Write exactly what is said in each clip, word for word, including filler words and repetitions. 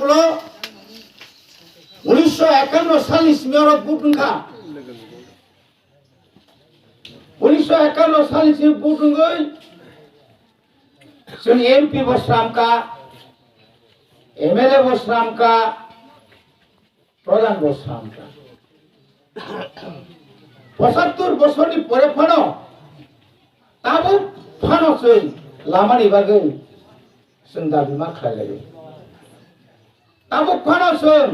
Ulo unisho ekanno salni simi oro vote wngkha. Unisho ekanno salni simi vote wngwi chwng M P bo sramkha, M L A bo sramkha, Pradhan bo sramkha. Pochattor bosorni pore phano tabuk phano chwng lamani bagwi chwng dabi ma khlai laio. Tabuk phano chwng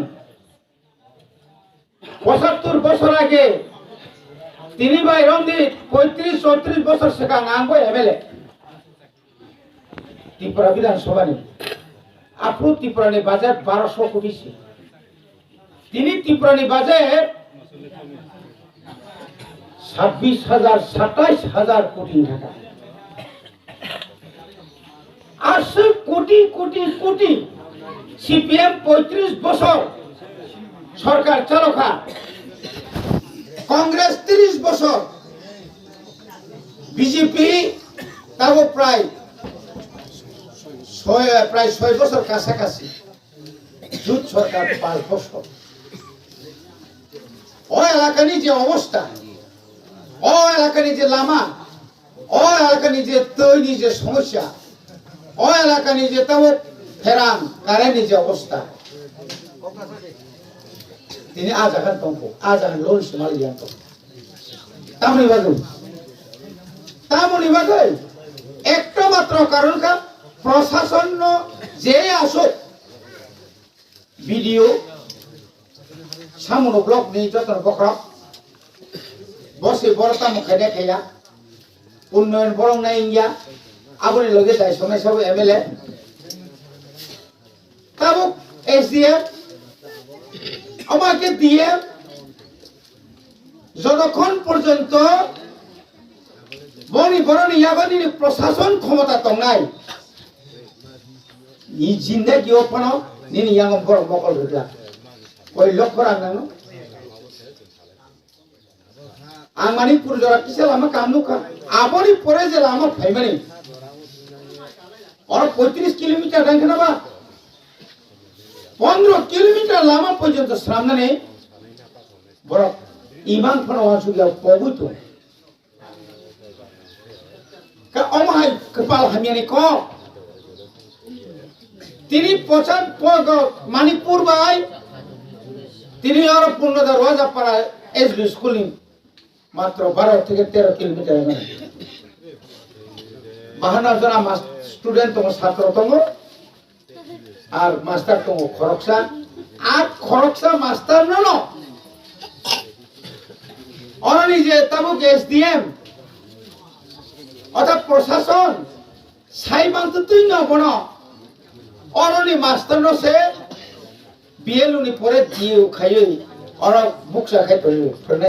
pochattor bosor age tini bai romdi poitris chotris bosor swkang ang bo M L A. Tripura Bidhan Sabha ni. Aphuru Tripura ni budget barosho koti se. Tini Tripura ni budget sabbish hajar, satais hajar koti taka. Aswk koti, koti, koti. C P M poitris bosor sorkar chalokha. Congress tris bosor. B J P tabo prai soi, prai soi bosor kasa kasi. Jut sorkar pach bosor. O elakani je obostha, o elakani je lama, o elakani je twi ni je somosya, o elakani je tabo pherang, current ni je obostha, tini a jaga tongkho, a jaga lori se mali yang tongkho. Tamoni bagwi, tamoni bagwi ekta matro karon kha, prosason no je asuk, B D O, Samuno block ni joto bokhorok, bo se boro tamo khaina khaiya, unnoyon borok nai wngya, aboni loge dai songnai sabo M L A, tabuk S D M, omo khe D M, jotokhon porjonto boni boroni yago nini prosason khomota tongnai, ni jindagi o phano nini yango borok mokol rwgya, koi lokho rang nangno. Ang Manipur jora kisa lama kam nukha. Aboni pore je lama phaimani. Oro poitris kilometer dang khna ba? Pondro kilometer lama porjonto sramnani borok imang phano wansukya pogwi tong. Ka omo hai kwpal hamyani kok. Tini pochan pogo Manipur bai tini oro Purnoda Rajapara S B school ni matro baro theke tero kilometer. Bahana jora mas-, student tongo, satro tongo. Ar master tongo khoroksa, ar khoroksa master no no. Oroni je tabuk S D M, orthat prosason, sai mangtwi twi no bono. Oroni master no se B L O ni pore D O khaiwi, oro buksa khai tongo.